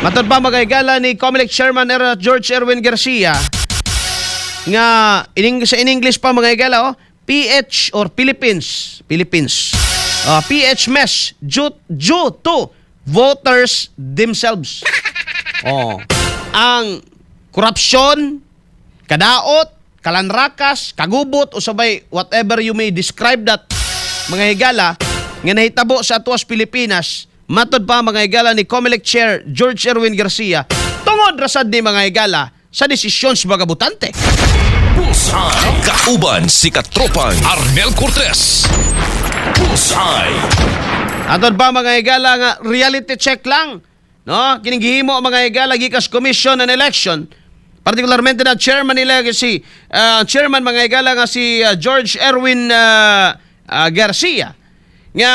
Matod pa, mga higala, ni COMELEC Chairman George Erwin Garcia nga in, sa in English pa, mga higala, oh, PH or Philippines Philippines PH mess due to voters themselves. Oh. Ang korupsyon, kadaot, kalanrakas, kagubot o sabay whatever you may describe that, mga higala, nga nahitabo sa atuas Pilipinas, matod pa, mga higala, ni COMELEC Chair George Erwin Garcia, tungod rasad ni, mga higala, sa desisyon sa mga botante. Bullseye. Kauban si Katropang Arnel Cortez. Bullseye. Atod pa, mga higala, nga reality check lang. No? Kining gihimo, mga higala, gikas Commission on Election. Particularmente na chairman nila si chairman, mga higala, nga si George Erwin Garcia nga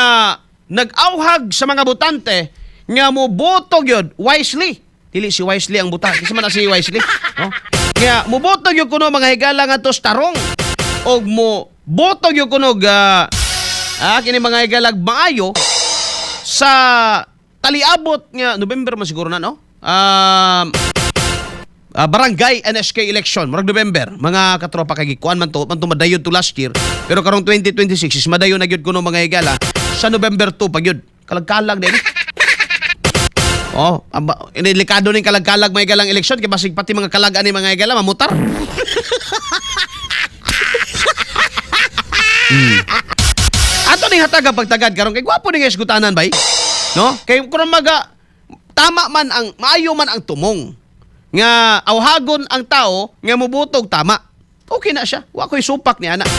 nag-awhag sa mga botante nga moboto gyud wisely. Dili si Wisely ang buta. Kasi man na si Wisely. No? Nga moboto gyud kuno, mga higala, nga tos tarong og mo boto gyud kuno kini, mga higalag, maayo sa taliabot nga November man siguro na, no? Barangay NSK election, murag November. Mga katropa, kay gikuan man to madayon to last year. Pero karong 2026 is madayon na gyud kuno, mga higala, sa November 2 pa gyud. Kalagkalag din. Oh, aba, delikado ning kalagkalag, mga higalang eleksyon kay basig pati mga kalag ani, mga higala, mamutar. Ato ning hataga pagtagad karon kay gwapo ning esgutanan bay. No? Kay kun maga tama man ang maayo man ang tumong nga awhagon ang tao nga mobotog tama. Okay na siya. Wa ko'y supak ni ana.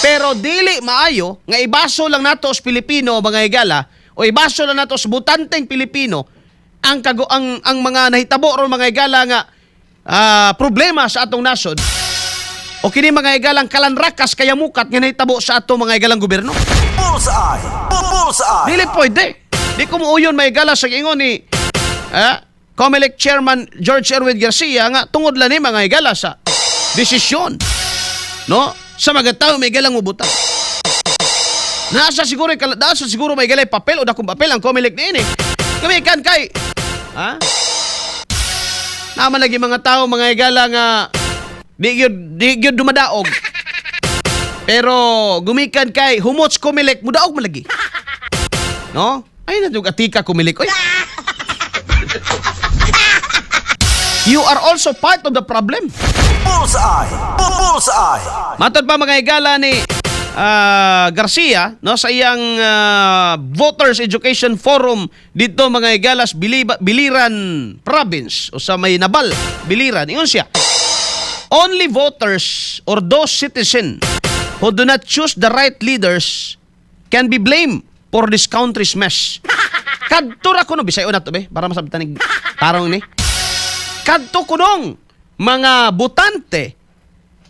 Pero dili maayo nga ibaso lang nato sa Pilipino, mga higala, o ibaso lang nato sa botanteng Pilipino ang kago ang mga nahitabo ron, mga higala, nga problema sa atong nasod o kini, mga higalang, kalanrakas kayamukat nga nahitabo sa ato, mga higalang, gobyerno. Bullseye! Bullseye! Dili pwede. Di ko muuyon, may gala, sa ingon ni COMELEC Chairman George Erwin Garcia nga tungod lang ni, mga higala, sa desisyon, no, sa mga tao may galang mubuta. Nasa siguro may galay papel o dakong papel ang COMELEC niini. Kami kan kay ha? Naman lagi mga tao, mga higala, nga di gyud dumadaog. Pero gumikan kay humots COMELEC, mudaog man lagi. No? Ay na jug atika COMELEC oy. You are also part of the problem. Bullseye! Bullseye! Matod pa, mga higala, ni Garcia, no, sa iyang Voters Education Forum dito, mga higalas, Biliran Province o sa may Nabal, Biliran. Ingon siya, only voters or those citizen who do not choose the right leaders can be blamed for this country's mess. Kadto ra kuno, bisayo na to be para masabtan ni tarong ni. Kadto kunong mga botante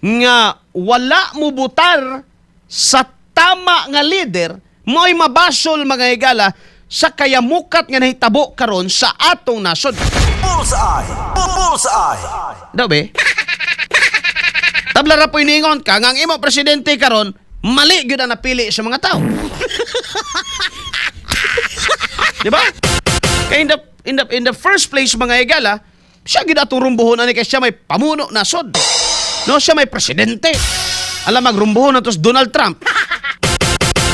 nga wala mo butar sa tama nga leader mo'y mabasol, mga higala, sa kayamukat nga nahitabo karon sa atong nasod. Bullseye! Bullseye! Daw be? Tabla ra po iningon ka nga ang imo presidente karon mali gyud ang napili sa mga tao. Di ba? Kay in the first place, mga higala, siya gyud atong rumbuhon ani kay siya may pamuno nasod. No, siya may presidente. Alam magrumbuhon na to si Donald Trump.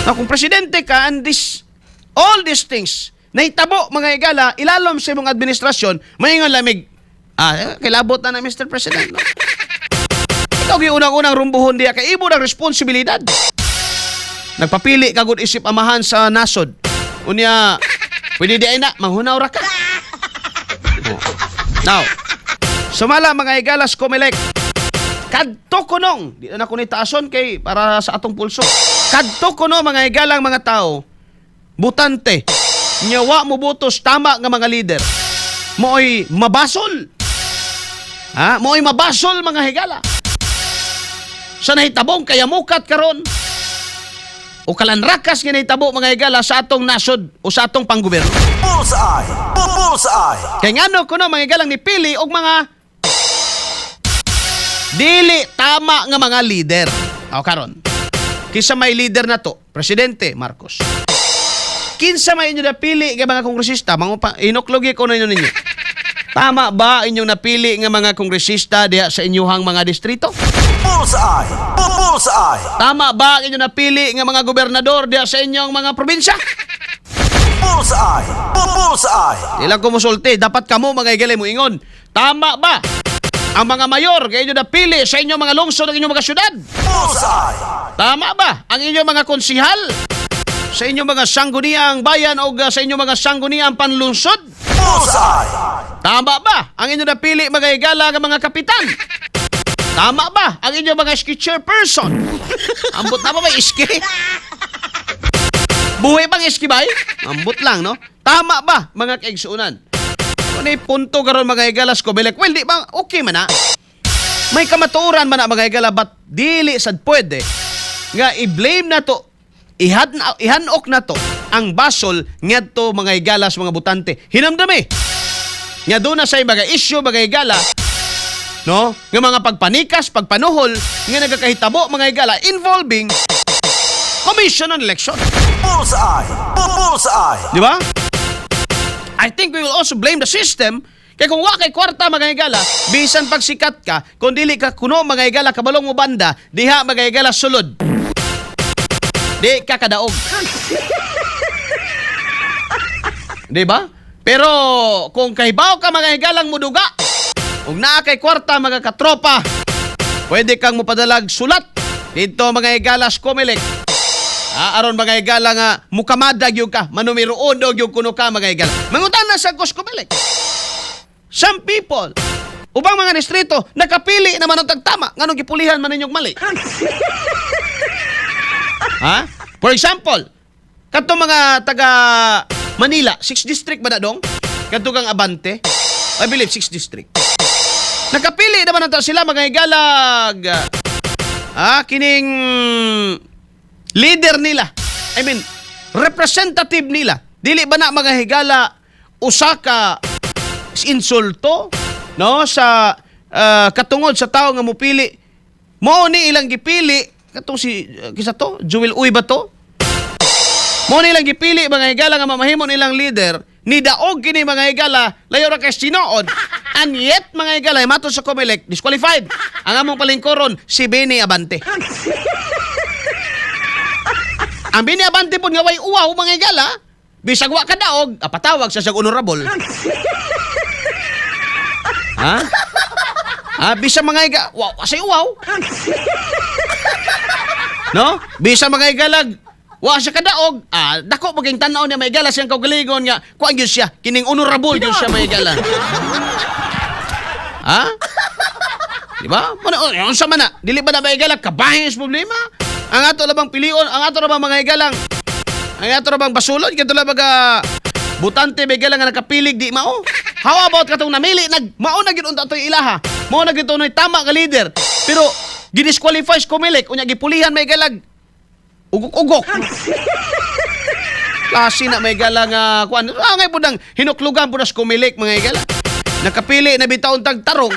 Na kung presidente ka and this all these things nahitabo, mga higala, ilalom sa imong administrasyon, maingon lamig kilabot na na Mr. President, no? Ikaw gyud unang-unang rumbuhon diya kay imo ng responsibilidad. Nagpapili ka gud isip amahan sa nasod. Unya, pwede di ay na, manghunaw ra ka. Oh. Now, sumala, mga higalas, COMELEC, kadto kunong, di na ko ni taason kay para sa atong pulso. Kadto kuno, mga higalang, mga tao, butante, nyawa mo butos tama nga mga leader, mo'y mabasol. Ha? Mo'y mabasol, mga higala, sa nahitabong kayamukat karon o kalanrakas nga nahitabo, mga higala, sa atong nasod o sa atong panggobyerno. Bullseye! Bullseye! Kay ngano kuno, mga higalang, nipili og mga dili tama nga mga leader. O karon, kinsa may leader na to? Presidente Marcos. Kinsa may inyo napili nga mga kongresista? Mga inoklogi ko na inyo ninyo. Tama ba inyong napili nga mga kongresista diha sa inyuhang mga distrito? Bullseye! Bullseye! Tama ba ang inyong napili nga mga gobernador diha sa inyong mga probinsya? Bullseye! Bullseye! Ilang kumusulti, dapat kamo mga higala mo ingon. Tama ba ang mga mayor nga inyong napili sa inyong mga lungsod ng inyong mga syudad? Bullseye! Tama ba ang inyong mga konsihal sa inyong mga sangguniang bayan o sa inyong mga sangguniang panlungsod? Bullseye! Tama ba ang inyong napili mga higala nga mga kapitan? Tama ba ang inyong mga ski chairperson? Ambot na ba may iski? Buhay bang iski bay? Ambot lang, no? Tama ba mga kaigsuunan? Kung ano punto karon mga higalas ko, Belek, well, di ba okay man na? May kamatuoran man na mga higala, but dili sad pwede nga i-blame na to, ihanok na to ang basol ngadto mga higalas mga butante. Hinamdami nga doon na sa mga issue mga higala, no, nga mga pagpanikas, pagpanuhol nga nagakahitabo mga higala involving Commission on Election. Bullseye! Bullseye! Di ba? I think we will also blame the system kay kung wa kay kwarta mga higala, bisan pagsikat ka, kung dili ka kuno mga higala kabalong mo banda, diha mga higala sulod. Di ka kadaog. Di ba? Pero kung kahibaw ka mga higalang muduga, ug naa kay kwarta mga katropa, pwede kang mopadalag sulat dito mga higala sa Comelec. Ah, aron mga higala nga mukamada gyud ka, manumero uno gyud kuno ka mga higala. Mangutan na sa Comelec. Some people, ubang mga distrito, nakapili naman ang tagtama nganong gipulihan man ninyong mali. Ha? For example, katong mga taga Manila, 6 district ba na dong? Kadto kang Abante? I believe 6 district. Nakapili naman ang sila mga higalag. Ah, kining leader nila. I mean, representative nila. Dili ba na mga higala usa ka insulto, no, sa katungod sa tao nga mopili mao ni ilang gipili katong si kisa to, Joel Uy ba to? Mao ni ilang gipili mga higala nga mamahimo nilang leader, ni daog kini mga higala layo ra kay sinuod, and yet mga higala, matod sa Comelec, disqualified ang among palingkoron si Benny Abante. Ang Benny Abante pud nga way uwaw mga higala, bisag wa kadaog, patawag sa siyang honorable. Ha? Ha? Bisag mga higa, wow, kasi uwaw. No? Bisag mga higalag, wa siya kadaog, dako maging tan-aw niya mga higala siyang kaugalingon nga kuan gyud siya, kining honorable gyud siya mga higala. Ha? Di ba? Mana, oh, unsa man na? Dili ba na mga higala kabahin sa problema? Ang ato labang pilion, ang ato labang mga higalang, ang ato labang basulon, kadto labang butante mga higala nga nakapilig di mao. How about katong namili nag mao na gyud unta toy ilaha? Mao na gyud to'y tama nga leader. Pero gidisqualify sa Comelec unya gipulihan may galag. Ugok-ugok. Klase na may gala nga kuan. Ah, ngay pud ang hinuklugan pud sa Comelec mga higala. Nakapili na bitaw untag tarong.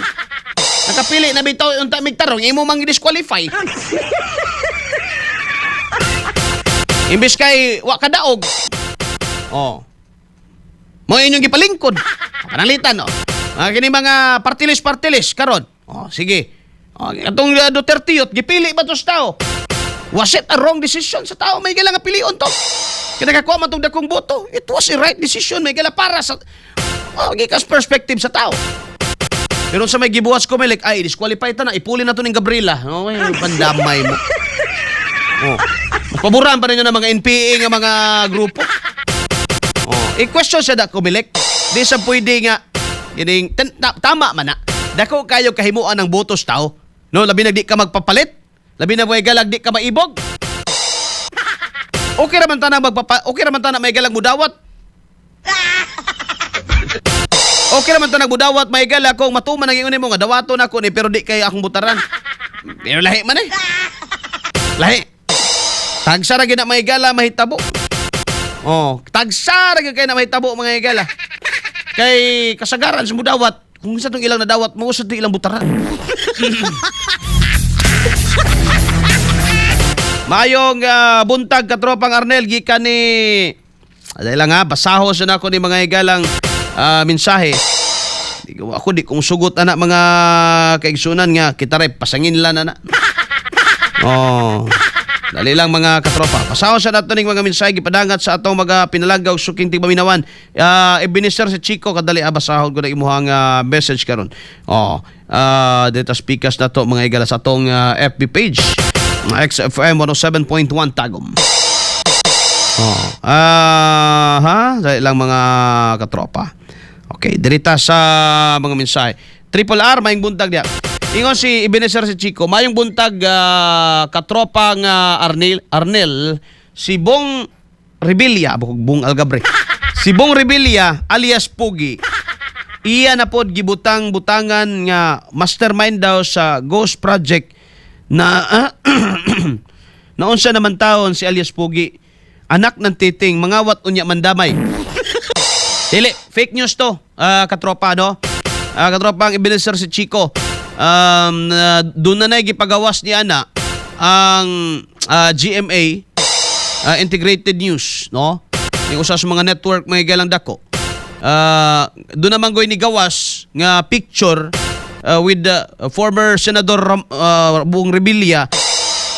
Nakapili na bitaw unta mig tarong imo mang disqualify. Imbis kay wa kadaog. Oh. Mo inyong gipalingkod. Pananglitan, oh. Mga kini mga partilis-partilis karon. Oh, sige. Oh, atong Duterte yot, gipili ba to sa tao? Was it a wrong decision sa tao? May gala nga pilion to. Kaya nakakuha man tong dakong boto. It was a right decision. May gala para sa, oh, gikas perspective sa tao. Pero sa may gibuhat sa Comelec, ay, disqualify ta na, ipuli na to ning Gabriela. Okay, pandamay mo. Oh. Mas paboran pa ninyo ng mga NPA nga mga grupo. Oh, i-question siya da Comelec. Di sa pwede nga kining tama man na. Dako kayo kahimuan ng botos tao. No, labi na di ka magpapalit. Labi na may galag di ka maibog. Okay ra man tanan may galag mudawat. Okay ra man tanang mudawat may gala kung matuman ang ingon nimo nga dawaton ako ni pero di kay akong butaran. Pero lahi man eh. Lahi. Tagsa ra gyud na may gala mahitabo. Oh, tagsa ra gyud kay na mahitabo mga higala. Kay kasagaran sa mudawat, kung sa tong ilang nadawat mo sa tong ilang butaran. Mayong buntag katropang Arnel, gikan ni Dahil lang ha, basaho sa nako ni mga higalang mensahe. Ako di kong sugot ana, mga kaigsunan, nga kita ray pasangin lan ana. Oh. Dali lang, mga katropa. Pasahon sa nato ning mga mensahe gipadangat sa atong mga pinalangga ug suking tigpaminawan. Ebenezer si Chico, kadali basahon ko na imuhang message karon. Oh, dito speakers na to, mga igala, sa atong FB page. XFM 107.1 Tagum. Oh. Ha? Dali lang, mga katropa. Okay, dirita sa mga mensahe. Triple R, maayong buntag diya. Ingon si Ebenezer si Chico, mayong buntag katropa nga Arnel, Arnel, si Bong Revilla, bukog Bong Algabre. Si Bong Revilla alias Pugi. Iya na pod gibutang-butangan nga mastermind daw sa Ghost Project na naunsa naman taon si alias Pugi, anak ng titing mangawat unya mandamay. Dili, fake news to, katropa, no? Katropa ang Ebenezer si Chico. Doon na gipagawas ni ana ang GMA Integrated News, no? Yung usa sa mga network, mga galang dako. Doon naman goy ni gawas nga picture with the former Senador Bong Revilla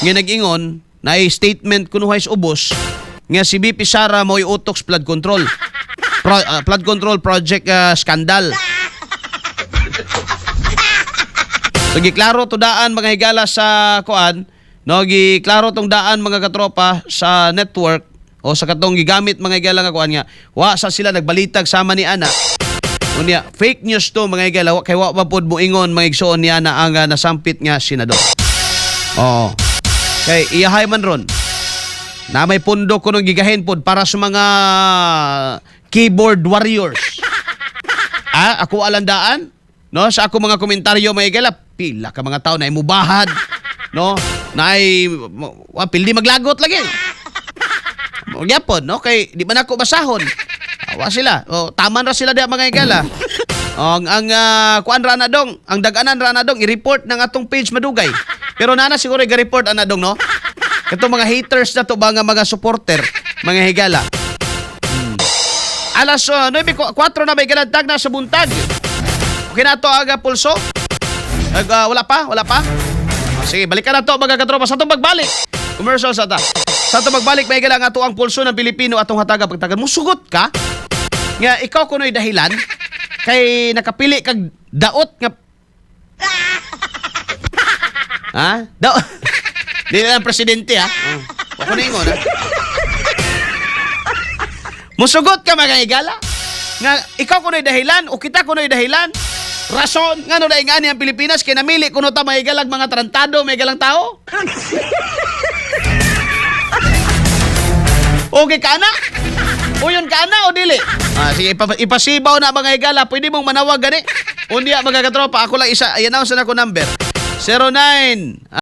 nga nag-ingon na statement kunuhay sa ubos nga si VP Sara mo'y utok sa flood control project scandal. So giklaro to daan, mga higala, sa kuan, no, giklaro tong daan, mga katropa, sa network o sa katong gigamit, mga higala, nga kuan nga wa sa sila nagbalitag sama ni ana. Unya, fake news to, mga higala, kay wa pa pod moingon, mga igsoon, ni ana ang nasampit nga senador. Oo. Kay iyahay man ron. Na may pundo kuno gigahin pod para sa mga keyboard warriors. Ako alandaan, no, sa ako mga komentaryo, mga higala, pila ka mga tao na imubahad, no? Na ay wa pildi maglagot lagi. Gyapon, no? Kay di man ako basahon. Wa sila. O, taman ra sila diya, mga higala. Ang kuan ra na dong, ang daganan ra na dong i-report ng atong page madugay. Pero nana siguro i-report ana dong, no? Kato mga haters na to ba nga mga supporter, mga higala. Alas 9:04 na may galantag na sa buntag. Okay na to aga pulso? Wala pa? Wala pa? Ah, sige, balikan na to, mga katropa, sa atong pagbalik. Commercial sa ta. Sa atong pagbalik, may galang ato ang pulso ng Pilipino atong hataga pagtagan. Musugot ka? Nga ikaw kuno'y dahilan kay nakapili kag daot nga. Ha? Daot. Di na lang presidente ha. Oh. Ako na ingon ha. Musugot ka, mga higala? Nga ikaw kuno'y dahilan o kita kuno'y dahilan. Rason nga no daing ani ang Pilipinas kay namili kuno ta mga higalag mga tarantado, may galang tao. Okay ka na? Uyon ka na o dili? Ah, sige, ipasibaw na, mga higala. Pwede mong manawag gani. Unya, mga katropa, ako lang isa. I-announce na ko number. 09